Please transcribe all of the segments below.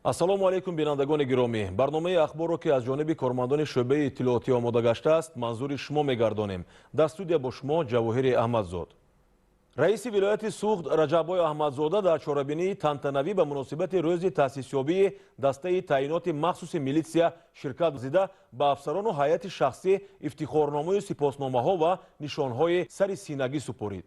Ассалому алайкум, бинандагони гиромӣ. Барномаи ахборро, ки аз ҷониби кормандони шӯъбаи иттилоотӣ омода гаштааст, манзури шумо мегардонем. Дар студия бо шумо Ҷавоҳири Аҳмадзод. Раиси вилояти Суғд Раҷаббой Аҳмадзода дар чорабинии тантанавӣ ба муносибати рӯзи таъсисёбии дастаи таъиноти махсуси милитсия ширкат варзида, ба афсарону ҳайати шахсӣ ифтихорномаю сипосномаҳо ва нишонҳои сари синагӣ супорид.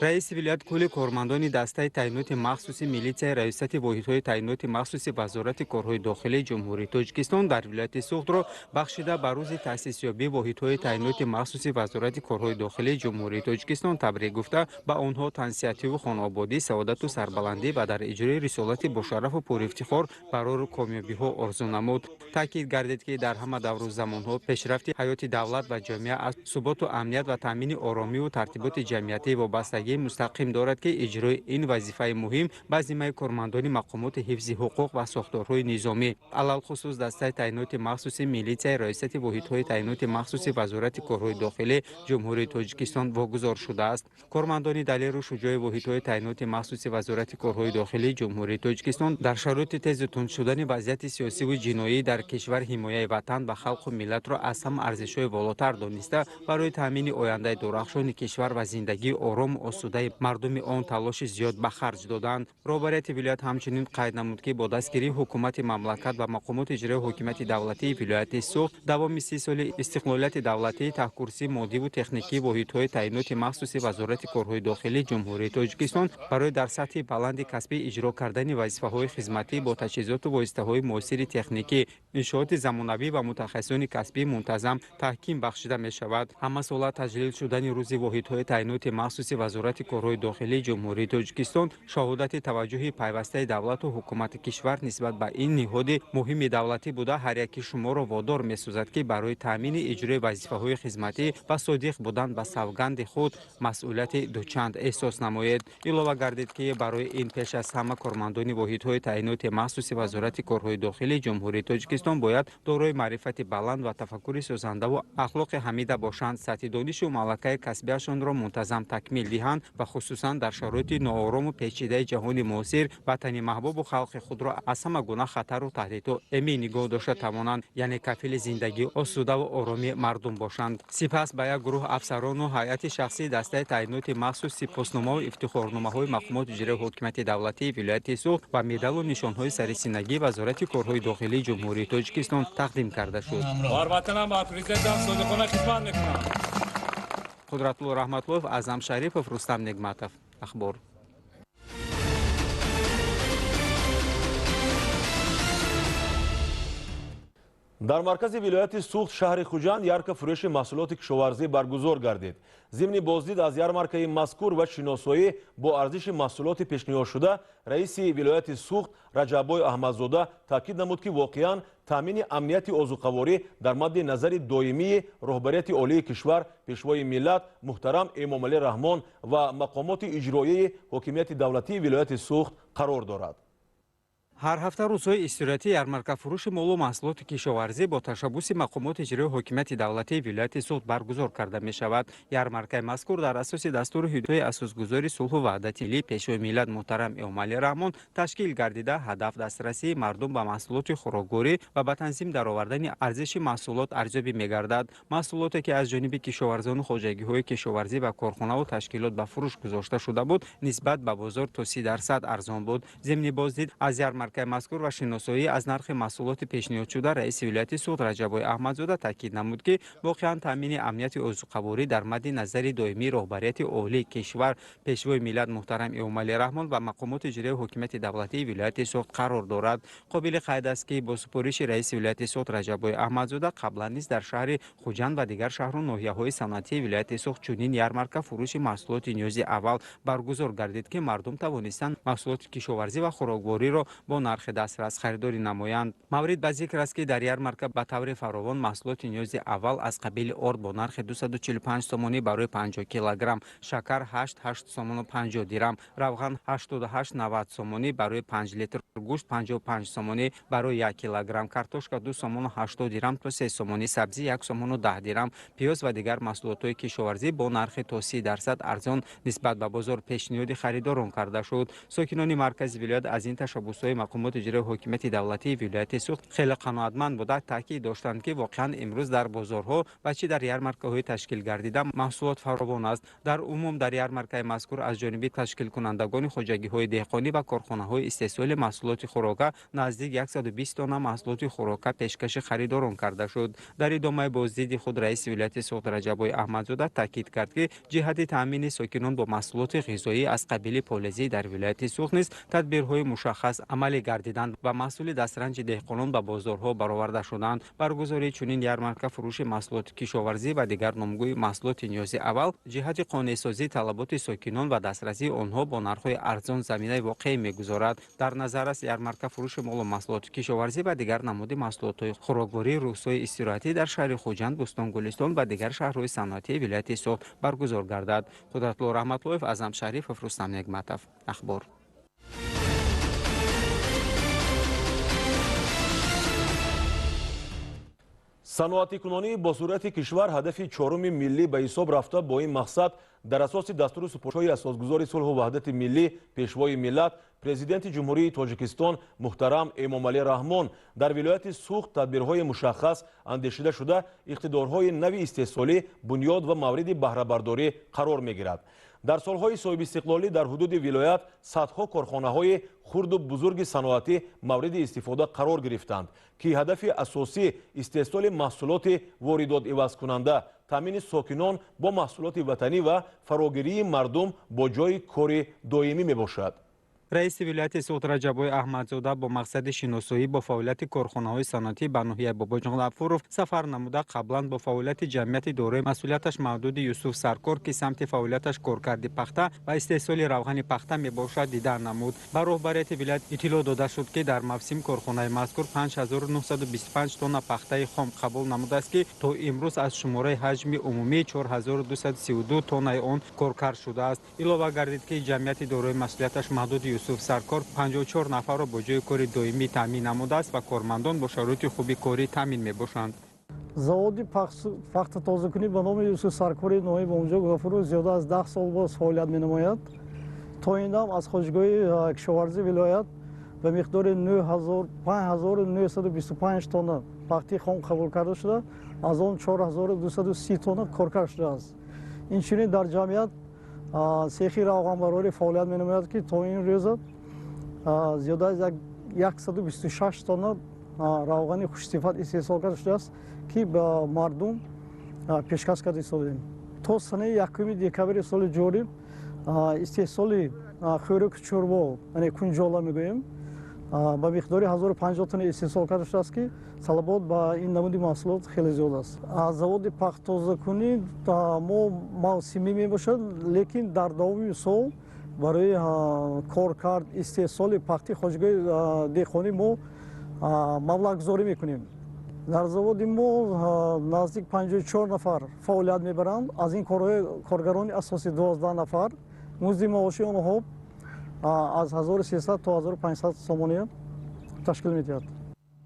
Раиси вилоят кулли кормандони дастаи таъиноти махсуси милитсияи Раёсати воҳидҳои таъиноти махсуси Вазорати корҳои дохилии Ҷумҳурии Тоҷикистон дар вилояти Суғдро бахшида ба рӯзи таъсисёбии воҳидҳои таъиноти махсуси Вазорати корҳои дохилии Ҷумҳурии Тоҷикистон табрик гуфта, ба онҳо тансиҳативу хонаободӣ, саодату сарбаландӣ ва дар иҷрои рисолати бошарафу пурифтихор барору комёбиҳо орзу намуд. Таъкид гардид, ки дар ҳама давру замонҳо пешрафти ҳаёти давлат ва ҷомеа аз суботу амният ва таъмини оромиву тартиботи ҷамъиятӣ вобастагии мустақим дорад, ки иҷрои ин вазифаи муҳим ба зиммаи кормандони мақомоти ҳифзи ҳуқуқ ва сохторҳои низомӣ, алалхусус дастаи таъиноти махсуси милитсияи Раёсати воҳидҳои таъиноти махсуси Вазорати корҳои дохилии Ҷумҳурии Тоҷикистон вогузор шудааст. Кормандони далеру шуҷои воҳидҳои таъиноти махсуси Вазорати корҳои дохилии Ҷумҳурии Тоҷикистон дар шароити тезу тунд шудани вазъияти сиёсиву ҷиноӣ дар кишвар ҳимояи ватан ва халқу миллатро аз ҳама арзишҳои волотар дониста, барои таъмини ояндаи дурахшони кишвар ва зиндагии орому осудаи мардуми он талоши зиёд ба харҷ доданд. Роҳбарияти вилоят ҳамчунин қайд намуд, ки бо дастгирии ҳукумати мамлакат ва мақомоти иҷроии ҳокимияти давлатии вилояти Суғд давоми 30 соли истиқлолияти давлатии таҳкурсии моддиву техникии воҳидҳои таъиноти махсуси Вазорати корҳои дохилии Ҷумҳурии Тоҷикистон барои дар сатҳи баланди касбӣ иҷро кардани вазифаҳои хизматӣ бо таҷҳизоту воситаҳои муосири техникӣ, иншооти замонавӣ ва мутахассисони касбӣ мунтазам таҳким бахшида мешавад. Ҳамасола таҷлил шудани рӯзи воҳидҳои таъиноти махсуси Вазорати корҳои дохилии Ҷумҳурии Тоҷикистон шаҳодати таваҷҷӯҳи пайвастаи давлату ҳукумати кишвар нисбат ба ин ниҳоди муҳими давлатӣ буда, ҳар яки шуморо водор месозад, ки барои таъмини иҷрои вазифаҳои хизматӣ ва содиқ будан ба савганди худ масъулияти дучанд эҳсос намоед. Илова гардид, ки барои ин пеш аз ҳама кормандони воҳидҳои таъиноти махсуси Вазорати корҳои дохилии Ҷумҳурии Тоҷикистон бояд дорои маърифати баланд ва тафаккури созандаву ахлоқи ҳамида бошанд, сатҳи донишу малакаи касбиашонро мунтазам такмил диҳанд ва хусусан дар шароити ноорому печидаи ҷаҳони муосир ватани маҳбубу халқи худро аз ҳама гуна хатару таҳдиду эмин нигоҳ дошта тавонанд, яъне кафили зиндагии осудаву оромии мардум бошанд. Сипас ба як гурӯҳ афсарону ҳайати шахсии дастаи таъиноти махсус сипосномаву ифтихорномаҳои мақомоти иҷроии ҳокимияти давлатии вилояти Суғд ва медалу нишонҳои сарисинагии Вазорати корҳои дохилии Ҷумҳурии Тоҷикистон тақдим карда шуд. Бар ватанам ва президентам содиқона хизмат мекунам. Қудратулло Раҳматуллоев, Аъзам Шарипов, Рустам Негматов. Ахбор. Дар маркази вилояти Суғд, шаҳри Хуҷанд, ярка фурӯши маҳсулоти кишоварзӣ баргузор гардид. Зимни боздид аз ярмаркаи мазкур ва шиносоӣ бо арзиши маҳсулоти пешниҳодшуда, раиси вилояти Суғд Раҷаббой Аҳмадзода таъкид намуд, ки воқеан таъмини амнияти озуқаворӣ дар мадди назари доимии роҳбарияти олии кишвар, Пешвои миллат муҳтарам Эмомалӣ Раҳмон ва мақомоти иҷроияи ҳокимияти давлатии вилояти Суғд қарор дорад. Ҳар ҳафта рӯзҳои истироҳатӣ ярмаркафурӯши молу маҳсулоти кишоварзӣ бо ташаббуси мақомоти иҷроии ҳокимияти давлатии вилояти Суғд баргузор карда мешавад. Ярмаркаи мазкур дар асоси дастуру ҳидояи асосгузори сулҳу ваҳдати миллӣ, Пешвои миллат муҳтарам Эмомалӣ Раҳмон ташкил гардида, ҳадаф дастрасии мардум ба маҳсулоти хӯрокворӣ ва ба танзим даровардани арзиши маҳсулот арзёбӣ мегардад. Маҳсулоте, ки аз ҷониби кишоварзону хоҷагиҳои кишоварзӣ ва корхонаву ташкилот ба фурӯш гузошта шуда буд, нисбат ба бозор то 30% арзон буд. Зимни боздид аз ярмаркаи мазкур ва шиносоӣ аз нархи маҳсулоти пешниҳодшуда, раиси вилояти Суғд Раҷаббой Аҳмадзода таъкид намуд, ки воқеан таъмини амнияти озуқаворӣ дар мадди назари доимии роҳбарияти олии кишвар, Пешвои миллат муҳтарам Эмомалӣ Раҳмон ва мақомоти иҷроии ҳокимияти давлатии вилояти Суғд қарор дорад. Қобили қайд аст, ки бо супориши раиси вилояти Суғд Раҷаббой Аҳмадзода қаблан низ дар шаҳри Хуҷанд ва дигар шаҳру ноҳияҳои саноатии вилояти Суғд чунин ярмарка фурӯши маҳсулоти ниёзи аввал баргузор гардид, ки мардум тавонистанд маҳсулоти кишоварзӣ ва хӯроквориро бо нархи дастрас харидорӣ намоянд. Маврид ба зикр аст, ки дар ярмарка ба таври фаровон маҳсулоти ниёзи аввал аз қабили орд бо нархи 245 сомонӣ барои 50 килограмм, шакар 8 сомону 50 дирам, равған 88,90 сомонӣ барои 5 литр, гӯшт 55 сомонӣ барои 1 килограмм, картошка 2 сомону 80 дирам то 3 сомонӣ, сабзӣ 1 сомону 10 дирам, пиёз ва дигар маҳсулотҳои кишоварзӣ бо нархи то 30% арзон нисбат ба бозор пешниҳоди харидорон карда шуд. Сокинони маркази вилоят аз ин ташаббусҳои мақомоти иҷроии ҳокимияти давлатии вилояти Суғд хеле қаноатманд буда, таъкид доштанд, ки воқеан имрӯз дар бозорҳо ва чӣ дар ярмаркаҳои ташкил гардида маҳсулот фаровон аст. Дар умум дар ярмаркаи мазкур аз ҷониби ташкилкунандагони хоҷагиҳои деҳқонӣ ва корхонаҳои истеҳсоли маҳсулоти хӯрока наздик 120 тонна маҳсулоти хӯрока пешкаши харидорон карда шуд. Дар идомаи боздиди худ раиси вилояти Суғд Раҷаббой Аҳмадзода таъкид кард, ки ҷиҳати таъмини сокинон бо маҳсулоти ғизоӣ аз қабили полезӣ дар вилояти Суғд низ тадбирҳои мушаххас амалӣ гардиданд ва маҳсули дастранҷи деҳқонон ба бозорҳо бароварда шуданд. Баргузории чунин ярмарка фурӯши маҳсулоти кишоварзӣ ва дигар номгӯи маҳсулоти ниёзи аввал ҷиҳати қонеъсозии талаботи сокинон ва дастрасии онҳо бо нархҳои арзон заминаи воқеӣ мегузорад. Дар назар аст ярмарка фурӯши молу маҳсулоти кишоварзӣ ва дигар намуди маҳсулотҳои хӯрокворӣ рӯзҳои истироҳатӣ дар шаҳри Хуҷанд, Бӯстон, Гулистон ва дигар шаҳрҳои саноатии вилояти Суғд баргузор гардад. Қудратулло Раҳматуллоев, Аъзам Шарифов, Рустам Негматов. Ахбор. Саноатикунонӣ бо суръати кишвар ҳадафи чоруми миллӣ ба ҳисоб рафта, бо ин мақсад дар асоси дастуру супоришҳои асосгузори сулҳу ваҳдати миллӣ, пешвои миллат, президенти Ҷумҳурии Тоҷикистон муҳтарам Эмомалӣ Раҳмон дар вилояти Суғд тадбирҳои мушаххас андешида шуда, иқтидорҳои нави истеҳсолӣ бунёд ва мавриди баҳрабардорӣ қарор мегирад. Дар солҳои соҳибистиқлолӣ дар ҳудуди вилоят садҳо корхонаҳои хурду бузурги саноатӣ мавриди истифода қарор гирифтанд, ки ҳадафи асосӣ истеҳсоли маҳсулоти воридотивазкунанда, таъмини сокинон бо маҳсулоти ватанӣ ва фарогирии мардум бо ҷойи кори доимӣ мебошад. Раиси вилояти Суғд Раҷаббой Аҳмадзода бо мақсади шиносоӣ бо фаъолияти корхонаҳои саноатӣ ба ноҳияи Бобоҷон Ғафуров сафар намуда, қаблан бо фаъолияти ҷамъияти дорои масъулияташ маҳдуди Юсуф Саркор, ки самти фаъолияташ коркарди пахта ва истеҳсоли равғани пахта мебошад, дидан намуд. Ба роҳбарияти вилоят иттилоъ дода шуд, ки дар мавсим корхонаи мазкур 5925 тонна пахтаи хом қабул намудааст, ки то имрӯз аз шумораи ҳаҷми умумии 4232 тоннаи он коркард шудааст. Илова гардид, ки ҷамъияти дорои масъулияташ маҳдуди Юсуф Саркор 54 нафарро бо ҷойи кори доимӣ таъмин намудааст ва кормандон бо шароити хуби корӣ таъмин мебошанд. Заводи пахтатозакунӣ ба номи Юсуф Саркори ноҳияи Бобоҷон Ғафуров зиёда аз 10 сол боз фаъолият менамояд. То ин дам аз хоҷагиҳои кишоварзии вилоят ба миқдори 5925 тонна пахтаи хом қабул карда шуда, аз он 4230 тонна коркард шудааст. Инчунин дар ҷамъият сехи равғанбарорӣ фаъолият менамояд, ки то ин рӯза зиёда аз 126 тонна равғани хушсифат истеҳсол карда шудааст, ки ба мардум пешкаш карда истодаем. То санаи 1 декабри соли ҷорӣ истеҳсоли хӯроки чорво, яъне кунҷола мегӯем, ба миқдори 1050 тонна истеҳсол карда шудааст, ки талабот ба ин намуди маҳсулот хеле зиёд аст. Аз заводи пахтотозакунӣ мо мавсимӣ мебошад, лекин дар давоми сол барои коркард истеҳсоли пахти хоҷагиҳои деҳқонӣ мо маблағгузорӣ мекунем. Дар заводи мо наздик 54 нафар фаъолият мебаранд. Аз ин коргарони асосӣ 12 нафар. Музди маоши онҳо аз 1300 то 1500 сомонӣ ташкил медиҳад.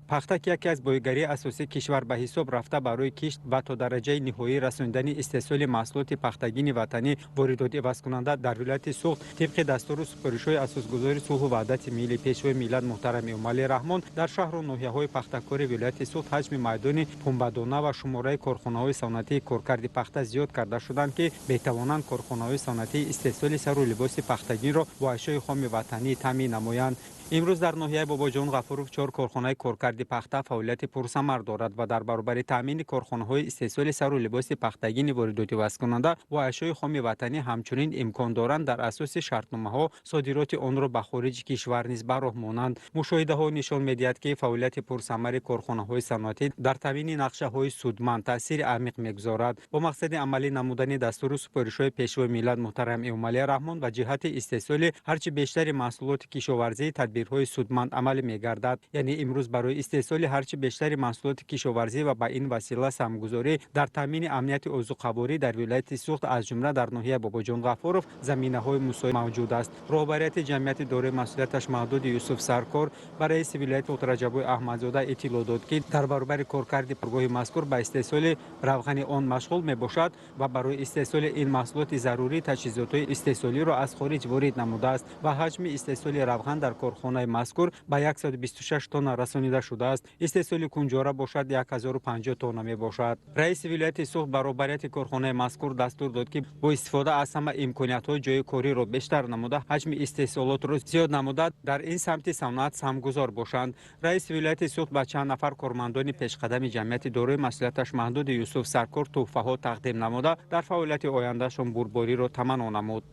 Пахта, ки яке аз боигарии асосии кишвар ба ҳисоб рафта, барои кишт ва то дараҷаи ниҳоӣ расондани истеҳсоли маҳсулоти пахтагини ватанӣ воридотивазкунанда дар вилояти Суғд тибқи дастуру супоришҳои асосгузори сулҳу ваҳдати миллӣ, пешвои миллат муҳтарам Эмомалӣ Раҳмон дар шаҳру ноҳияҳои пахтакори вилояти Суғд ҳаҷми майдони пунбадона ва шумораи корхонаҳои саноатии коркарди пахта зиёд карда шуданд, ки метавонанд корхонаҳои саноатии истеҳсоли сару либоси пахтагинро бо ашёи хоми ватанӣ таъмин намоянд. Имрӯз дар ноҳияи Бобоҷон Ғафуров 4 корхонаи коркарди пахта фаъолияти пурсамар дорад ва дар баробари таъмини корхонаҳои истеҳсоли сару либоси пахтагини воридотивазкунанда бо ашёи хоми ватанӣ ҳамчунин имкон доранд дар асоси шартномаҳо содироти онро ба хориҷи кишвар низ ба роҳ монанд. Мушоҳидаҳо нишон медиҳад, ки фаъолияти пурсамари корхонаҳои саноатӣ дар таъмини нақшаҳои судманд таъсири амиқ мегузорад. Бо мақсади амалӣ намудани дастуру супоришҳои пешвои миллат муҳтарам Эмомалӣ Раҳмон ва ҷиҳати истеҳсоли ҳарчи бештари маҳсулоти кишоварзӣ тадбирҳои судманд амалӣ мегардад. Яъне имрӯз барои истеҳсоли ҳарчи бештари маҳсулоти кишоварзӣ ва ба ин васила саҳмгузорӣ дар таъмини амнияти озуқаворӣ дар вилояти Суғд, аз ҷумла дар ноҳияи Бобоҷон Ғафуров, заминаҳои мусоид мавҷуд аст. Роҳбарияти ҷамъияти дорои масъулияташ маҳдуди Юсуф Саркор ба раиси вилояти Суғд Раҷаббой Аҳмадзода иттилоъ дод, ки дар баробари коркарди пургоҳи мазкур ба истеҳсоли равғани он машғул мебошад ва барои истеҳсоли ин маҳсулоти зарурӣ таҷҳизотҳои истеҳсолиро аз хориҷ ворид намудааст ва ҳаҷми истеҳсоли равған дар корхона корхонаи мазкур ба 126 тонна расонида шудааст. Истеҳсоли кунҷора бошад 1050 тонна мебошад. Раиси вилояти Суғд ба роҳбарияти корхонаи мазкур дастур дод, ки бо истифода аз ҳама имкониятҳо ҷойи кориро бештар намуда, ҳаҷми истеҳсолотро зиёд намуда, дар ин самти саноат саҳмгузор бошанд. Раиси вилояти Суғд ба чанд нафар кормандони пешқадами ҷамъияти дорои масъулияташ маҳдуди Юсуф Саркор тӯҳфаҳо тақдим намуда, дар фаъолияти ояндашон бурдбориро таманно намуд.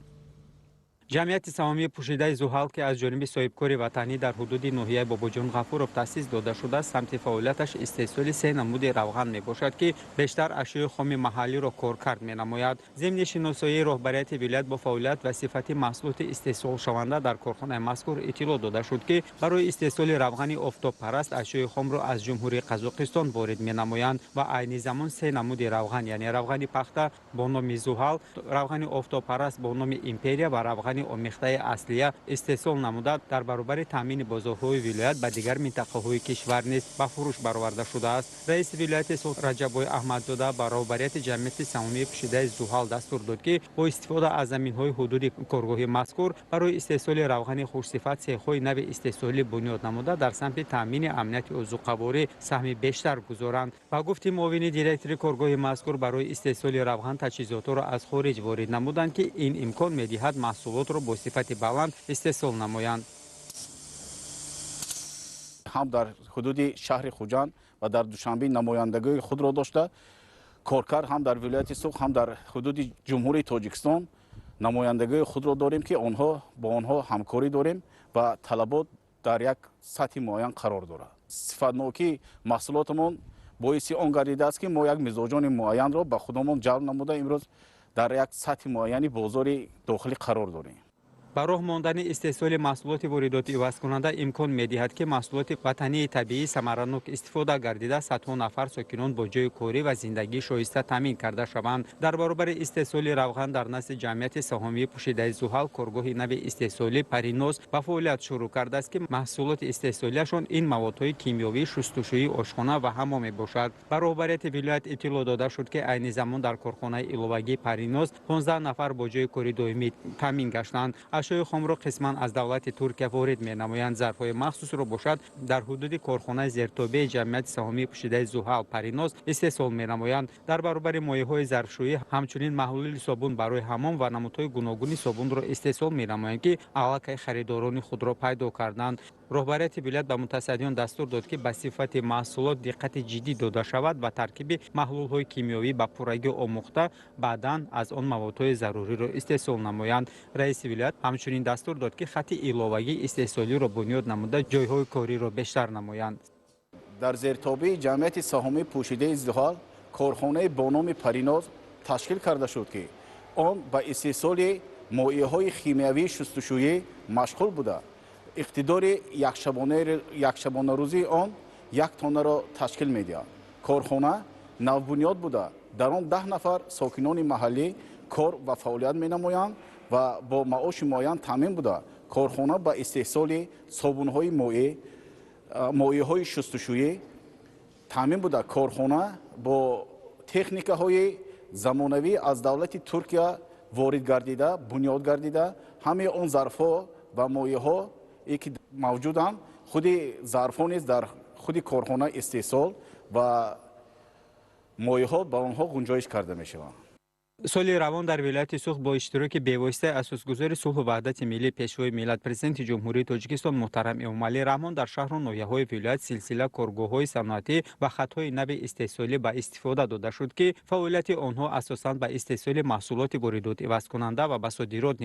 Ҷамъияти саҳомии пӯшидаи Зуҳал, ки аз ҷониби соҳибкори ватанӣ дар ҳудуди ноҳияи Бобоҷон Ғафуров таъсис дода шуда, самти фаъолияташ истеҳсоли се намуди равған мебошад, ки бештар ашёи хоми маҳаллиро коркард менамояд. Зимни шиносоии роҳбарияти вилоят бо фаъолият ва сифати маҳсулоти истеҳсолшаванда дар корхонаи мазкур иттилоъ дода шуд, ки барои истеҳсоли равғани офтобпараст ашёи хомро аз Ҷумҳурии Қазоқистон ворид менамоянд ва айни замон се намуди равған, яъне равғани пахта бо номи Зуҳал, равғани офтобпараст бо номи Империя ва равғани омехтаи аслия истеҳсол намуда, дар баробари таъмини бозорҳои вилоят ба дигар минтақаҳои кишвар низ ба фурӯш бароварда шудааст. Раиси вилояти Суғд Раҷаббой Аҳмадзода ба роҳбарияти ҷамъияти саҳомии пӯшидаи Зуҳал дастур дод, ки бо истифода аз заминҳои ҳудуди коргоҳи мазкур барои истеҳсоли равғани хушсифат сехҳои нави истеҳсолӣ бунёд намуда, дар самти таъмини амнияти озуқаворӣ саҳми бештар гузоранд. Ба гуфти муовини директори коргоҳи мазкур, барои истеҳсоли равған таҷҳизотҳоро аз хориҷ ворид намуданд, ки ин имкон медиҳад маҳсулотро бо сифати баланд истеҳсол намоянд. Ҳам дар ҳудуди шаҳри Хуҷанд ва дар Душанбе намояндагии худро дошта, коркард ҳам дар вилояти Суғд, ҳам дар ҳудуди Ҷумҳурии Тоҷикистон намояндагии худро дорем, ки бо онҳо ҳамкорӣ дорем ва талабот дар як сатҳи муайян қарор дорад. Сифатнокии маҳсулотамон боиси он гардидааст, ки мо як мизоҷони муайянро ба худамон ҷалб намуда, имрӯз дар як сатҳи муайяни бозори дохилӣ қарор дорем. Ба роҳ мондани истеҳсоли маҳсулоти воридоти ивазкунанда имкон медиҳад, ки маҳсулоти ватании табиӣ самаранок истифода гардида, садҳо нафар сокинон бо ҷойи корӣ ва зиндагии шоиста таъмин карда шаванд. Дар баробари истеҳсоли равған дар назди ҷамъияти саҳомии пӯшидаи Зуҳал коргоҳи нави истеҳсолӣ Париноз ба фаъолият шурӯъ кардааст, ки маҳсулоти истеҳсолиашон ин маводҳои кимиёвӣ, шустушӯӣ, ошхона ва ҳамом мебошад. Ба роҳбарияти вилоят иттилоъ дода шуд, ки айни замон дар корхонаи иловагии Париноз 15 нафар бо ҷойи кори доимӣ таъмин гаштанд. Ашёи хомро қисман аз давлати Туркия ворид менамоянд. Зарфҳои махсусро бошад дар ҳудуди корхонаи зертобеи ҷамъияти саҳомии пӯшидаи Зуҳал Париноз истеҳсол менамоянд. Дар баробари моеъҳои зарфшӯӣ ҳамчунин маҳлули собун барои ҳамом ва намудҳои гуногуни собунро истеҳсол менамоянд, ки аллакай харидорони худро пайдо карданд. Роҳбарияти вилоят ба мутасаддиён дастур дод, ки ба сифати маҳсулот диққати ҷиддӣ дода шавад ва таркиби маҳлулҳои кимиёвӣ ба пуррагӣ омӯхта, баъдан аз он маводҳои заруриро истеҳсол намоянд. Раиси вилоят ҳамчунин дастур дод, ки хатти иловагии истеҳсолиро бунёд намуда, ҷойҳои кориро бештар намоянд. Дар зертобеи ҷамъияти саҳомии пӯшидаи Зуҳал корхонаи бо номи Париноз ташкил карда шуд, ки он ба истеҳсоли моеъҳои химиявии шустушӯӣ машғул буда. Иқтидори якшабонарӯзии он 1 тоннаро ташкил медиҳад. Корхона навбунёд буда, дар он 10 нафар сокинони маҳаллӣ кор ва фаъолият менамоянд ва бо маоши муайян таъмин буда. Корхона ба истеҳсоли собунҳои моеъ, моеъҳои шустушӯӣ таъмин буда. Корхона бо техникаҳои замонавӣ аз давлати Туркия ворид гардида, бунёд гардида, ҳамаи он зарфҳо ва моеъҳо ки мавҷуданд, худи зарфҳо низ дар худи корхона истеҳсол ва моеъҳо ба онҳо гунҷоиш карда мешаванд. Соли равон дар вилояти Суғд бо иштироки бевоситаи асосгузори сулҳу ваҳдати миллӣ, Пешвои миллат, Президенти Ҷумҳурии Тоҷикистон муҳтарам Эмомалӣ Раҳмон дар шаҳру ноҳияҳои вилоят силсила коргоҳҳои саноатӣ ва хатҳои нави истеҳсолӣ ба истифода дода шуд, ки фаъолияти онҳо асосан ба истеҳсоли маҳсулоти воридот ивазкунанда ва ба содирот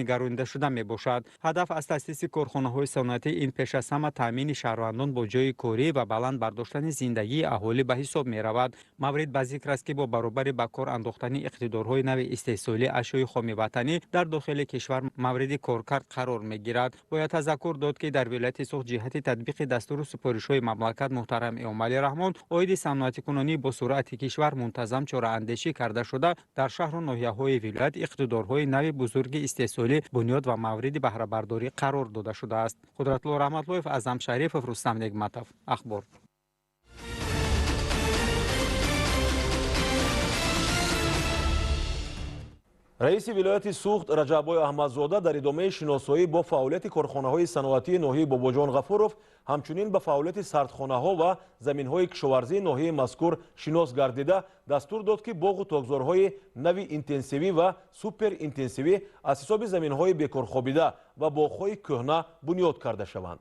нигаронида шуда мебошад. Ҳадаф аз таъсиси корхонаҳои саноатӣ ин пеш аз ҳама таъмини шаҳрвандон бо ҷойи корӣ ва баланд бардоштани зиндагии аҳолӣ ба ҳисоб меравад. Маврид ба зикр аст, ки бо баробари ба кор андохтани иқтидорҳои нави истеҳсолӣ ашёи хоми ватанӣ дар дохили кишвар мавриди коркард қарор мегирад. Бояд тазаккур дод, ки дар вилояти Суғд ҷиҳати татбиқи дастуру супоришҳои мамлакат муҳтарам Эмомалӣ Раҳмон оиди саноатикунонӣ бо суръати кишвар мунтазам чораандешӣ карда шуда, дар шаҳру ноҳияҳои вилоят иқтидорҳои нави бузурги истеҳсолӣ бунёд ва мавриди баҳрабардорӣ қарор дода шудааст. Қудратулло Раҳматлоев, Аъзам Шарифов, Рустам Негматов. Ахбор. Раиси вилояти Суғд Раҷаббой Аҳмадзода дар идомаи шиносоӣ бо фаъолияти корхонаҳои саноатии ноҳияи Бобоҷон Ғафуров ҳамчунин ба фаъолияти сардхонаҳо ва заминҳои кишоварзии ноҳияи мазкур шинос гардида, дастур дод, ки боғу токзорҳои нави интенсивӣ ва суперинтенсивӣ аз ҳисоби заминҳои бекорхобида ва боғҳои кӯҳна бунёд карда шаванд.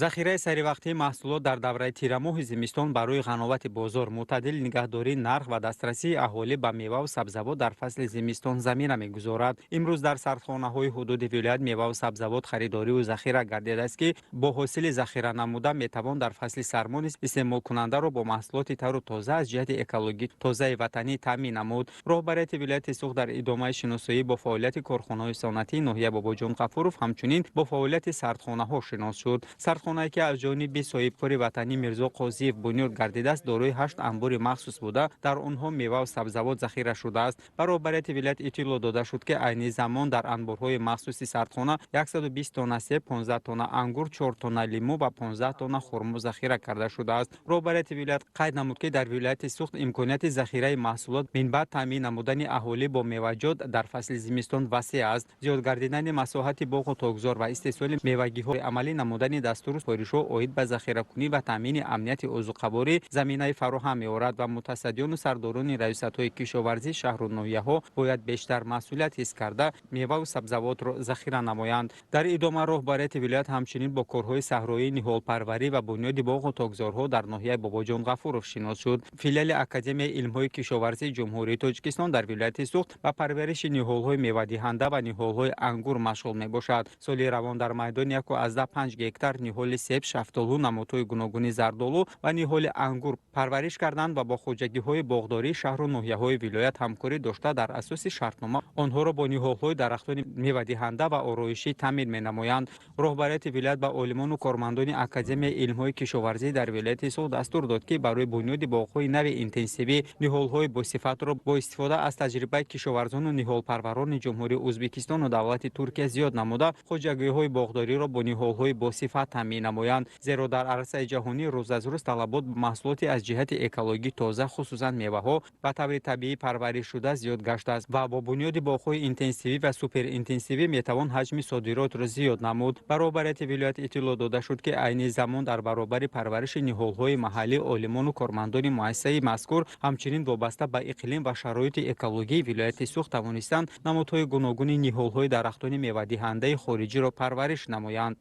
Захираи саривақтии маҳсулот дар давраи тирамоҳи зимистон барои ғановати бозор, мӯътадил нигаҳдории нарх ва дастрасии аҳолӣ ба меваву сабзавот дар фасли зимистон замина мегузорад. Имрӯз дар сардхонаҳои ҳудуди вилоят меваву сабзавот харидорию захира гардидааст, ки бо ҳосили захира намуда метавон дар фасли сармо низ истеъмолкунандаро бо маҳсулоти тару тоза аз ҷиҳати экологӣ тозаи ватанӣ таъмин намуд. Роҳбарияти вилояти Суғд дар идомаи шиносоӣ бо фаъолияти корхонаҳои саноатии ноҳия Бобоҷон Ғафуров ҳамчунин бо фаъолияти сардхонаҳо шинос шуд. Сардхонае, ки аз ҷониби соҳибкори ватанӣ Мирзо Қозиев бунёд гардидааст, дорои 8 анбори махсус буда, дар онҳо меваву сабзавот захира шудааст. Ба роҳбарияти вилоят иттилоъ дода шуд, ки айни замон дар анборҳои махсуси сардхона 120 тонна себ, 15 тонна ангур, 4 тонна лимӯ ва 15 тонна хурмо захира карда шудааст. Роҳбарияти вилоят қайд намуд, ки дар вилояти Суғд имконияти захираи маҳсулот минбаъд таъмин намудани аҳолӣ бо меваҷот дар фасли зимистон васеъ аст. Зиёд гардидани масоҳати боғу токзор ва истеҳсоли мевагиҳо, амалӣ намудани дастуру супоришҳо оид ба захиракунӣ ва таъмини амнияти озуқаворӣ заминаи фароҳам меорад ва мутасаддиёну сардорони раёсатҳои кишоварзии шаҳру ноҳияҳо бояд бештар масъулият ҳис карда, меваву сабзавотро захира намоянд. Дар идома роҳбарияти вилоят ҳамчунин бо корҳои саҳроии ниҳолпарварӣ ва бунёди боғу токзорҳо дар ноҳияи Бобоҷон Ғафуров шинос шуд. Филиали Академияи илмҳои кишоварзии Ҷумҳурии Тоҷикистон дар вилояти Суғд ба парвариши ниҳолҳои мевадиҳанда ва ниҳолҳои ангур машғул мебошад. Соли равон дар майдони 1,5 гектар ниҳоли себ, шафтолу, намудҳои гуногуни зардолу ва ниҳоли ангур парвариш карданд ва бо хоҷагиҳои боғдории шаҳру ноҳияҳои вилоят ҳамкорӣ дошта, дар асоси шартнома онҳоро бо ниҳолҳои дарахтони мевадиҳанда ва ороишӣ таъмин менамоянд. Роҳбарияти вилоят ба олимону кормандони Академияи илмҳои кишоварзӣ дар вилояти Суғд дастур дод, ки барои бунёди боғҳои нави интенсивӣ ниҳолҳои босифатро бо истифода аз таҷрибаи кишоварзону ниҳолпарварони Ҷумҳурии Ӯзбекистону давлати Туркия зиёд намуда, хоҷагиҳои боғдориро бо ниҳолҳои босифат таъмин намоянд. Зеро дар арсаи ҷаҳонӣ рӯз аз рӯз талабот ба маҳсулоти аз ҷиҳати экологӣ тоза, хусусан меваҳо ба таври табиӣ парваришшуда зиёд гаштааст ва бо бунёди боғҳои интенсивӣ ва суперинтенсивӣ метавон ҳаҷми содиротро зиёд намуд. Ба роҳбарияти вилоят иттилоъ дода шуд, ки айни замон дар баробари парвариши ниҳолҳои маҳаллӣ олимону кормандони муассисаи мазкур ҳамчунин вобаста ба иқлим ва шароити экологии вилояти Суғд тавонистанд намудҳои гуногуни ниҳолҳои дарахтони мевадиҳандаи хориҷиро парвариш намоянд.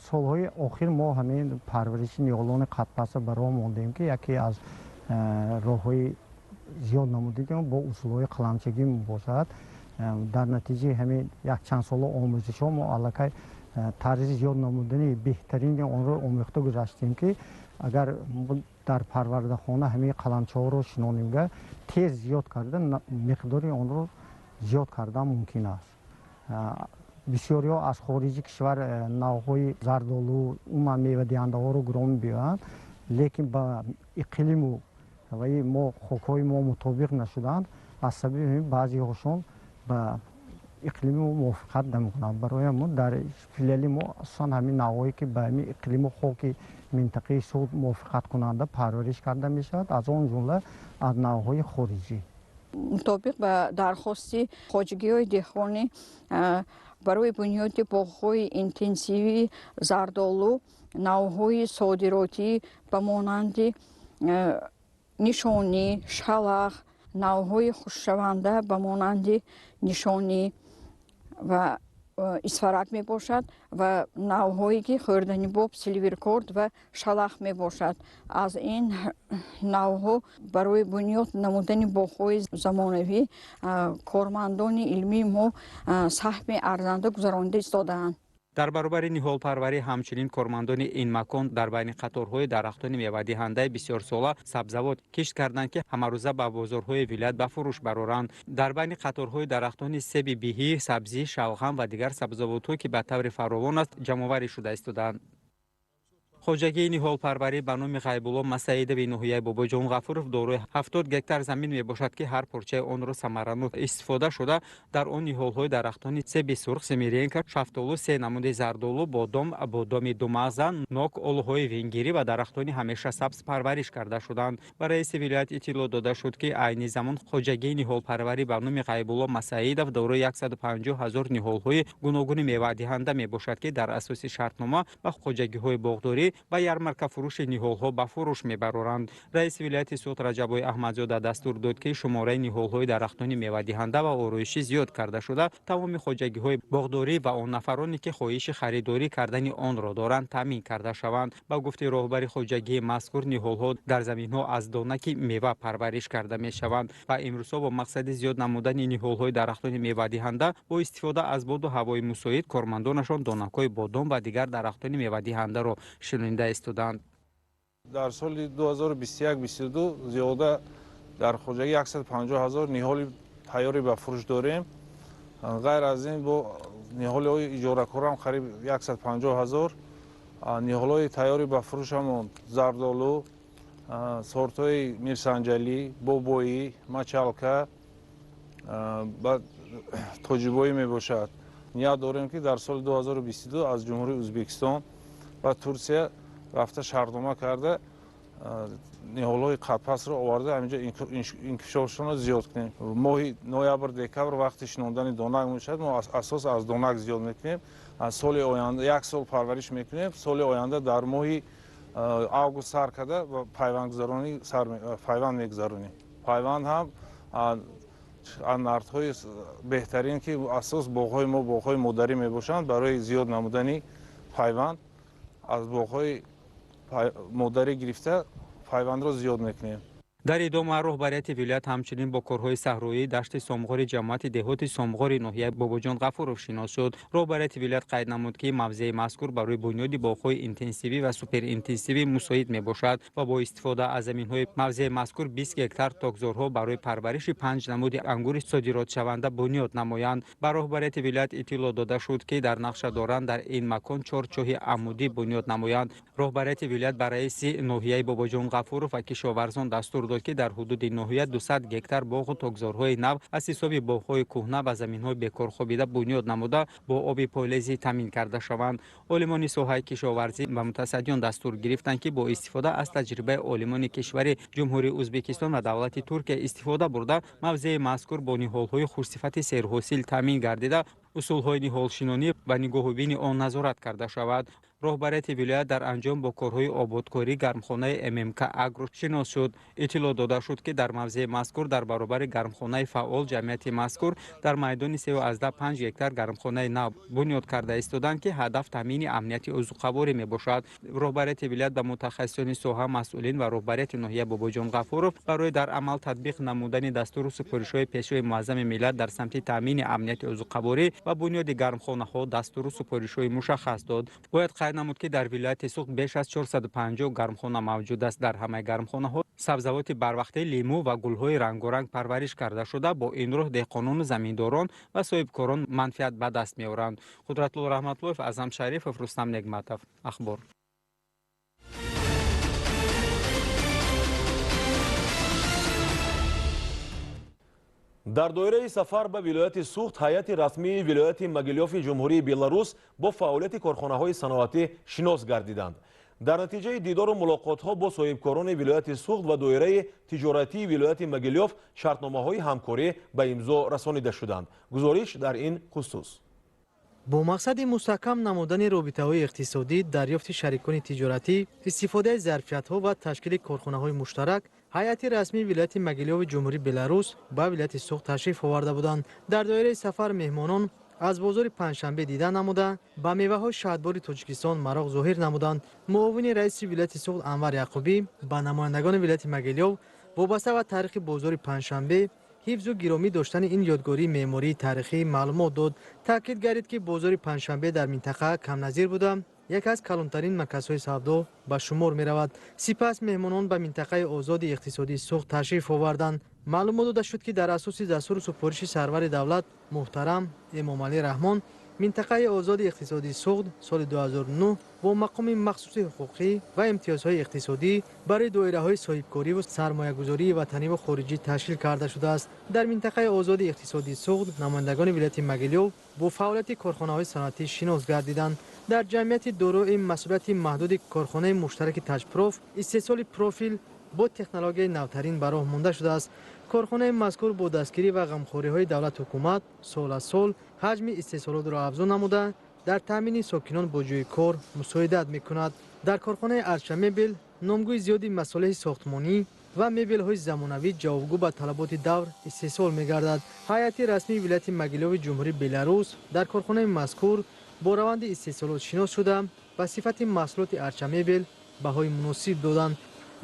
Солҳои охир мо ҳамин парвариши ниҳолони қадпаста ба роҳ мондем, ки яке аз роҳҳои зиёд намудагӣ бо усулҳои қаламчагӣ мебошад. Дар натиҷаи ҳамин якчанд сола омӯзишҳо мо аллакай тарзи зиёд намудани беҳтарини онро омӯхта гузаштем, ки агар дар парвардахона ҳамин қаламчаҳоро шинонимга, тез зиёд карда миқдори онро зиёд кардан мумкин аст. Бисёриҳо аз хориҷи кишвар навъҳои зардолу, умуман мевадиҳандаҳоро гиром мебиёянд, лекин ба иқлиму ваи мо хокҳои мо мутобиқ нашуданд. Аз сабаби ҳамин баъзеҳошон ба иқлими мо мувофиқат намекунанд. Барои мо дар филиали мо асосан ҳамин навъҳое, ки ба ҳамин иқлиму хоки минтақаи Суғд мувофиқаткунанда парвариш карда мешавад, аз он ҷумла аз навъҳои хориҷӣ. Мутобиқ ба дархости хоҷагиҳои деҳқонӣ барои бунёди боғҳои интенсивии зардолу навъҳои содиротӣ ба монанди нишонӣ, шалах, навъҳои хушкшаванда ба монанди нишонӣ ва исфарак мебошад ва навъҳое, ки хӯрданибоб, силверкорд ва шалах мебошад. Аз ин навъҳо барои бунёд намудани боғҳои замонавӣ кормандони илмии мо саҳми арзанда гузаронида истодаанд. Дар баробари ниҳолпарварӣ ҳамчунин кормандони ин макон дар байни қаторҳои дарахтони мевадиҳандаи бисёрсола сабзавот кишт карданд, ки ҳамарӯза ба бозорҳои вилоят ба фурӯш бароранд. Дар байни қаторҳои дарахтони себи биҳӣ, сабзӣ, шалғам ва дигар сабзавотҳо, ки ба таври фаровон аст, ҷамъоварӣ шуда истодаанд. Хоҷагии ниҳолпарварӣ ба номи Ғайбулло Масаидови ноҳияи Бобоҷон Ғафуров дорои 70 гектар замин мебошад, ки ҳар порчаи онро самаранок истифода шуда, дар он ниҳолҳои дарахтони себи сурх, семиренка, шафтолу, се намуди зардолу, бодом, бодоми думағза, нок, олуҳои венгирӣ ва дарахтони ҳамеша сабз парвариш карда шуданд. Ба раиси вилоят иттилоъ дода шуд, ки айни замон хоҷагии ниҳолпарварӣ ба номи Ғайбулло Масаидов дорои 150 ҳазор ниҳолҳои гуногуни мевадиҳанда мебошад, ки дар асоси шартнома ба хоҷагиҳои боғдорӣ ва ярмаркафурӯши ниҳолҳо ба фурӯш мебароранд. Раиси вилояти Суғд Раҷаббой Аҳмадзода дастур дод, ки шумораи ниҳолҳои дарахтони мевадиҳанда ва ороишӣ зиёд карда шуда, тамоми хоҷагиҳои боғдорӣ ва он нафароне, ки хоҳиши харидорӣ кардани онро доранд, таъмин карда шаванд. Ба гуфти роҳбари хоҷагии мазкур, ниҳолҳо дар заминҳо аз донаки мева парвариш карда мешаванд ва имрӯзҳо бо мақсади зиёд намудани ниҳолҳои дарахтони мевадиҳанда бо истифода аз боду ҳавои мусоид кормандонашон донакҳои бодом ва дигар дарахтони мевадиҳандаро шинонида истоданд. Дар соли 2021-22 зиёда дар хоҷагӣ 150 ҳазор ниҳоли тайёрӣ ба фурӯш дорем. Ғайр аз ин бо ниҳолҳои иҷоракорам қариб 150 ҳазор ниҳолҳои тайёрӣ ба фурӯшамон зардолу, сортҳои мирсанҷалӣ, бобоӣ, мачалка ва тоҷибоӣ мебошад. Ният дорем, ки дар соли 2022 аз Ҷумҳурии Ӯзбекистон ва Турсия рафта шартнома карда ниҳолҳои қадпасро оварда ҳаминҷо инкишофшонро зиёд кунем. Моҳи ноябр, декабр вақти шинондани донак мешавад. Мо асос аз донак зиёд мекунем. Аз соли оянда як сол парвариш мекунем. Соли оянда дар моҳи август сар карда пайвандгузаронӣ пайванд мегузаронем. Пайванд ҳам аз нардҳои беҳтарин, ки асос боғҳои мо боғҳои модарӣ мебошанд, барои зиёд намудани пайванд аз боғҳои модарӣ гирифта пайвандро зиёд мекунем. Дар идома роҳбарияти вилоят ҳамчунин бо корҳои саҳроии дашти Сомғори ҷамоати деҳоти Сомғори ноҳияи Бобоҷон Ғафуров шинос шуд. Роҳбарияти вилоят қайд намуд, ки мавзеи мазкур барои бунёди боғҳои интенсивӣ ва суперинтенсивӣ мусоид мебошад ва бо истифода аз заминҳои мавзеи мазкур 20 гектар токзорҳо барои парвариши 5 намуди ангури содиротшаванда бунёд намоянд. Ба роҳбарияти вилоят иттилоъ дода шуд, ки дар нақша доранд дар ин макон 4 чоҳи амудӣ бунёд намоянд. Роҳбарияти вилоят ба раиси ноҳияи Бобоҷон Ғафуров ва кишоварзон дастур дод, ки дар ҳудуди ноҳия 200 гектар боғу токзорҳои нав аз ҳисоби боғҳои кӯҳна ва заминҳои бекорхобида бунёд намуда бо оби полезӣ таъмин карда шаванд. Олимони соҳаи кишоварзӣ ба мутасаддиён дастур гирифтанд, ки бо истифода аз таҷрибаи олимони кишвари Ҷумҳурии Ӯзбекистон ва давлати Туркия истифода бурда, мавзеи мазкур бо ниҳолҳои хушсифати серҳосил таъмин гардида, усулҳои ниҳолшинонӣ ва нигоҳубини он назорат карда шавад. Роҳбарияти вилоят дар анҷом бо корҳои ободкорӣ гармхонаи ММК Агро шинос шуд. Иттилоъ дода шуд, ки дар мавзеи мазкур дар баробари гармхонаи фаъол ҷамъияти мазкур дар майдони 3,5 гектар гармхонаи нав бунёд карда истоданд, ки ҳадаф таъмини амнияти озуқаворӣ мебошад. Роҳбарияти вилоят ба мутахассисони соҳа, масъулин ва роҳбарияти ноҳияи Бобоҷон Ғафуров барои дар амал татбиқ намудани дастуру супоришҳои Пешвои муаззами миллат дар самти таъмини амнияти озуқаворӣ ва бунёди гармхонаҳо дастуру супоришҳои мушаххас дод. Бояд қайд намуд, ки дар вилояти Суғд беш аз 450 гармхона мавҷуд аст. Дар ҳамаи гармхонаҳо сабзавоти барвақтаи лимӯ ва гулҳои рангоранг парвариш карда шуда, бо ин роҳ деҳқонону заминдорон ва соҳибкорон манфиат ба даст меоранд. Қудратулло Раҳматуллоев, Аъзам Шарифов, Рустам Негматов. Ахбор. Дар доираи сафар ба вилояти Суғд ҳайати расмии вилояти Могилёви Ҷумҳурии Беларус бо фаъолияти корхонаҳои саноатӣ шинос гардиданд. Дар натиҷаи дидору мулоқотҳо бо соҳибкорони вилояти Суғд ва доираи тиҷоратии вилояти Могилёв шартномаҳои ҳамкорӣ ба имзо расонида шуданд. Гузориш дар ин хусус. Бо мақсади мустаҳкам намудани робитаҳои иқтисодӣ, дарёфти шарикони тиҷоратӣ, истифодаи зарфиятҳо ва ташкили корхонаҳои муштарак, ҳайати расмии вилояти Могилёви Ҷумҳурии Беларус ба вилояти Суғд ташриф оварда буданд. Дар доираи сафар меҳмонон аз бозори Панҷшанбе дида намуда, ба меваҳои шаҳдбори Тоҷикистон мароқ зоҳир намуданд. Муовини раиси вилояти Суғд Анвар Яқубӣ ба намояндагони вилояти Могилёв вобаста ба таърихи бозори Панҷшанбе, ҳифзу гиромӣ доштани ин ёдгории меъмории таърихӣ маълумот дод. Таъкид гардид, ки бозори Панҷшанбе дар минтақа камназир буда, яке аз калонтарин марказҳои савдо ба шумор меравад. Сипас меҳмонон ба минтақаи озоди иқтисодии Суғд ташриф оварданд. Маълумот дода шуд, ки дар асоси дастуру супориши сарвари давлат муҳтарам Эмомалӣ Раҳмон Минтақаи озоди иқтисодии Суғд соли 2009 бо мақоми махсуси ҳуқуқӣ ва имтиёзҳои иқтисодӣ барои доираҳои соҳибкориву сармоягузории ватаниву хориҷӣ ташкил карда шудааст. Дар минтақаи озоди иқтисодии Суғд намояндагони вилояти Могилёв бо фаъолияти корхонаҳои саноатӣ шинос гардиданд. Дар ҷамъияти дорои масъулияти маҳдуди корхонаи муштараки Таҷпроф истеҳсоли профил бо технологияи навтарин ба роҳ монда шудааст. Корхонаи мазкур бо дастгирӣ ва ғамхориҳои давлату ҳукумат сол аз сол ҳаҷми истеҳсолотро афзун намуда, дар таъмини сокинон бо ҷойи кор мусоидат мекунад. Дар корхонаи Арча Мебел номгӯи зиёди масолеҳи сохтмонӣ ва мебелҳои замонавӣ ҷавобгӯ ба талаботи давр истеҳсол мегардад. Ҳайати расмии вилояти Могилёви Ҷумҳурии Беларус дар корхонаи мазкур бо раванди истеҳсолот шинос шуда, ба сифати маҳсулоти Арча Мебел баҳои муносиб доданд.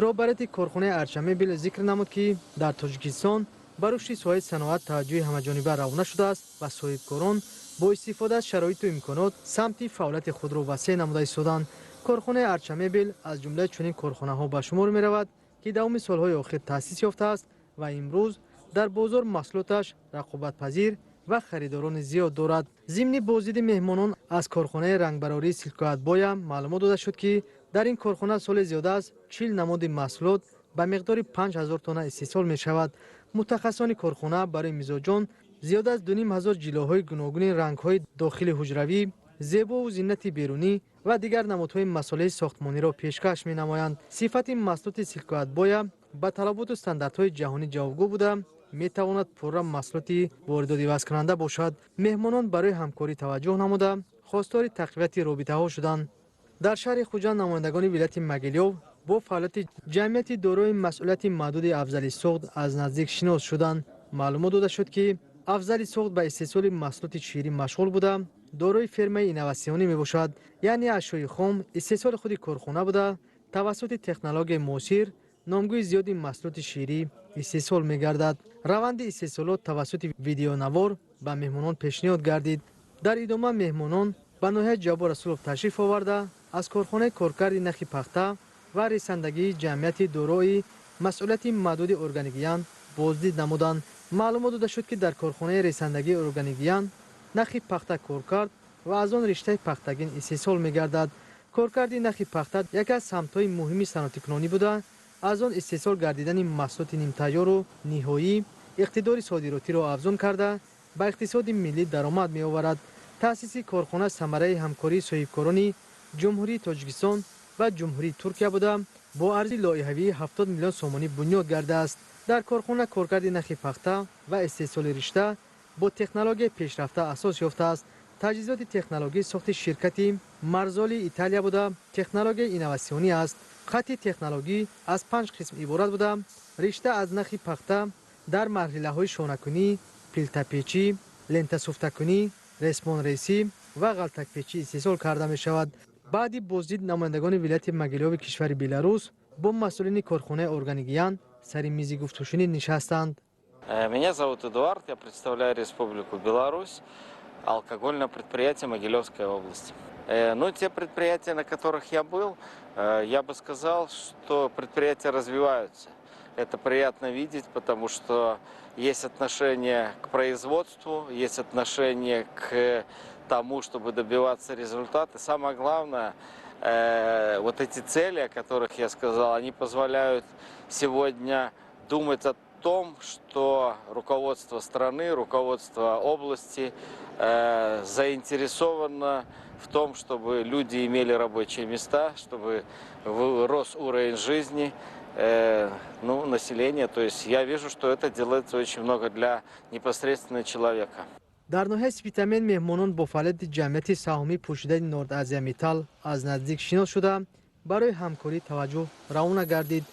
Роҳбарияти корхонаи Арча Мебел зикр намуд, ки дар Тоҷикистон ба рушди соҳаи саноат таваҷҷӯҳи ҳамаҷониба равона шудааст ва соҳибкорон бо истифода аз шароиту имконот самти фаъолияти худро васеъ намуда истоданд. Корхонаи Арча Мебел аз ҷумлаи чунин корхонаҳо ба шумор меравад, ки давоми солҳои охир таъсис ёфтааст ва имрӯз дар бозор маҳсулоташ рақобатпазир ва харидорони зиёд дорад. Зимни боздиди меҳмонон аз корхонаи рангбарории Силкоатбоя маълумот дода шуд, ки дар ин корхона соли зиёда аз 40 намуди маҳсулот ба миқдори 5000 тонна истеҳсол мешавад. Мутахассисони корхона барои мизоҷон зиёда аз 2500 ҷилоҳои гуногуни рангҳои дохили ҳуҷравӣ, зебову зинати берунӣ ва дигар намудҳои масолеҳи сохтмониро пешкаш менамоянд. Сифати маҳсулоти Силкоатбоя ба талаботу стандартҳои ҷаҳонӣ ҷавобгӯ буда, метавонад пурра маҳсулоти воридотивазкунанда бошад. Меҳмонон барои ҳамкорӣ таваҷҷӯҳ намуда, хостори тақвияти робитаҳо шуданд. Дар шаҳри Хуҷанд намояндагони вилояти Могилёв бо фаъолияти ҷамъияти дорои масъулияти маҳдуди Афзали Суғд аз наздик шинос шуданд. Маълумот дода шуд, ки Афзали Суғд ба истеҳсоли маҳсулоти ширӣ машғул буда, дорои фермаи инноватсионӣ мебошад, яъне ашёи хом истеҳсоли худи корхона буда, тавассути технологияи муосир номгӯи зиёди маҳсулоти ширӣ истеҳсол мегардад. Раванди истеҳсолот тавассути видеонавор ба меҳмонон пешниҳод гардид. Дар идома меҳмонон ба ноҳияи Ҷаббор Расулов ташриф оварда, аз корхонаи коркарди нахи пахта ва ресандагии ҷамъияти дорои масъулияти маҳдуди Органикян боздид намуданд. Маълумот дода шуд, ки дар корхонаи ресандагии Органикян нахи пахта коркард ва аз он риштаи пахтагин истеҳсол мегардад. Коркарди нахи пахта яке аз самтҳои муҳими саноатикунонӣ буда, аз он истеҳсол гардидани маҳсулоти нимтайёру ниҳоӣ иқтидори содиротиро афзун карда, ба иқтисоди миллӣ даромад меоварад. Таъсиси корхона самараи ҳамкории соҳибкорони Ҷумҳурии Тоҷикистон ва Ҷумҳурии Туркия буда, бо арзи лоиҳавии 70 миллион сомонӣ бунёд гардааст. Дар корхона коркарди нахи пахта ва истеҳсоли ришта бо технологияи пешрафта асос ёфтааст. Таҷҳизоти технологӣ сохти ширкати Марзоли Италия буда, технологияи инноватсионӣ аст. Хатти технологӣ аз панҷ қисм иборат буда, ришта аз нахи пахта дар марҳилаҳои шонакунӣ, пилтапечӣ, лентасуфтакунӣ, ресмонресӣ ва ғалтакпечӣ истеҳсол карда мешавад. Баъди боздид намояндагони вилояти Могилёви кишвари Беларус бо масъулини корхонаи Органикян сари мизи гуфтушунид нишастанд. Меня зовут Эдуард, я представляю Республику Беларусь, алкогольное предприятие Могилевской области. Ну, те предприятия, на которых я был, я бы сказал, что предприятия развиваются. Это приятно видеть, потому что есть отношение к производству, есть отношение к тому, чтобы добиваться результата. Самое главное, вот эти цели, о которых я сказал, они позволяют сегодня думать о том, что руководство страны, руководство области заинтересовано в том, чтобы люди имели рабочие места, чтобы рос уровень жизни ну, населения. То есть я вижу, что это делается очень много для непосредственно человека. Дар ноҳияи Спитамен меҳмонон бо фаъолияти ҷамъияти саҳомии пӯшидаи Норд Азия Металл аз наздик шинос шуда, барои ҳамкорӣ таваҷҷӯҳ равона гардид.